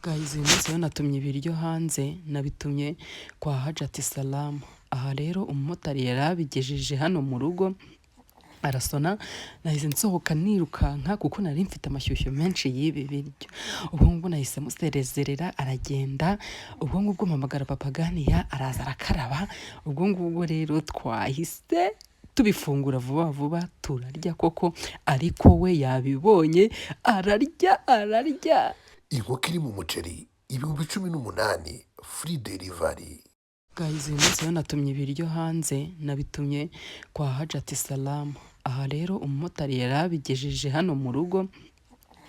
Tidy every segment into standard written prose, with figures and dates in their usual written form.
Guys, uyu munsi rero natumye ibiryo hanze, nabitumye kwa Hajati Salama. Aha rero umumotari yari abigejeje hano mu rugo, arasona. Nahise nsohoka nirukanka kuko nari mfite amashyushyu menshi y'ibi biryo. Ubwo ngubwo nahise muserezerera, aragenda. Ubwo ngubwo mpamagara Papaganiya, araza arakaraba. Ubwo ngubwo rero twahise tubifungura vuba vuba, turarya koko, ariko we yabibonye, ararya, ararya. Inkoko iri mu muceri, 18,000, free delivery. Guys, uyu munsi rero natumye ibiryo hanze, nabitumye kwa Hajati Salama. Aha rero umumotari yari abigejeje hano mu rugo,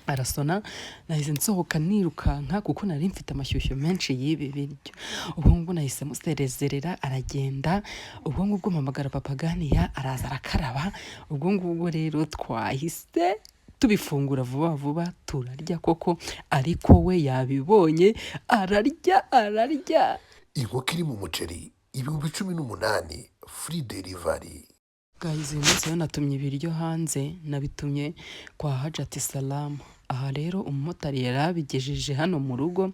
arasona. Nahise nsohoka nirukanka kuko nari mfite amashyushyu menshi y'ibi biryo. Ubwo ngubwo nahise muserezerera, aragenda. Ubwo ngubwo mpamagara Papaganiya, araza arakaraba. Ubwo ngubwo rero twahise tubifungura vuba vuba, turarya koko, ariko we yabibonye, ararya, ararya. Inkoko iri mu muceri, 18,000, free delivery. Guys, uyu munsi rero natumye ibiryo hanze, nabitumye kwa Hajati Salama. Aha rero umumotari yari abigejeje hano mu rugo,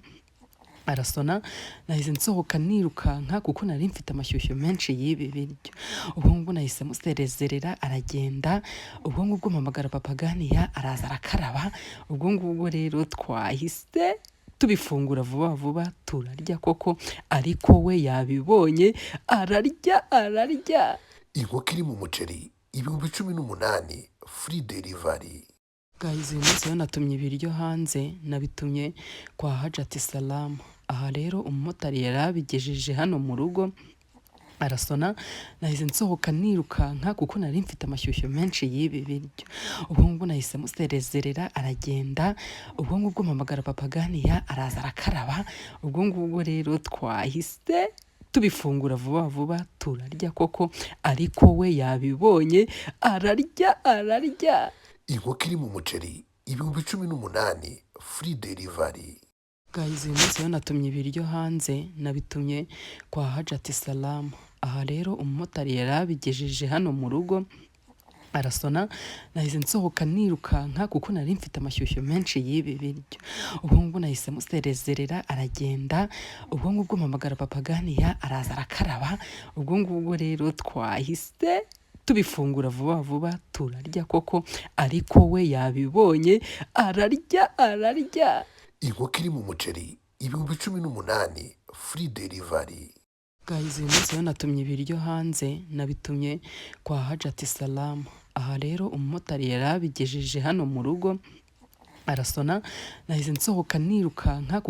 arasona. Nahise nsohoka nirukanka kuko nari mfite amashyushyu menshi y'ibi biryo. Ubwo ngubwo nahise muserezerera, aragenda. Ubwo ngubwo mpamagara Papaganiya, araza arakaraba. Ubwo ngubwo rero twahise tubifungura vuba vuba, turarya koko, ariko we yabibonye, ararya, ararya. Inkoko iri mu muceri, 18,000, free delivery. Guys, uyu munsi rero natumye ibiryo hanze, nabitumye kwa Hajati Salama. Aha rero umumotari yari abigejeje hano mu rugo, arasona. Nahise nsohoka nirukanka kuko nari mfite amashyushyu menshi y'ibi biryo. Ubwo ngubwo nahise muserezerera, aragenda. Ubwo ngubwo mpamagara Papaganiya, araza arakaraba. Ubwo ngubwo rero twahise tubifungura vuba vuba, turarya koko, ariko we yabibonye, ararya, ararya. Inkoko iri mu muceri, 18,000, free delivery. Guys, uyu munsi rero natumye ibiryo hanze, nabitumye kwa Hajati Salama. Aha rero umumotari yari abigejeje hano mu rugo, arasona. Nahise nsohoka nirukanka kuko nari mfite amashyushyu menshi y'ibi biryo. Ubwo ngubwo nahise muserezerera, aragenda. Ubwo ngubwo mpamagara Papaganiya, araza arakaraba. Ubwo ngubwo rero twahise tubifungura vuba vuba, turarya koko, ariko we yabibonye, ararya, ararya. Inkoko iri mu muceri, 18,000, free delivery. Guys, uyu munsi rero natumye ibiryo hanze, nabitumye kwa Hajati Salama. Aha rero umumotari yari abigejeje hano mu rugo, arasona. Nahise nsohoka nirukanka.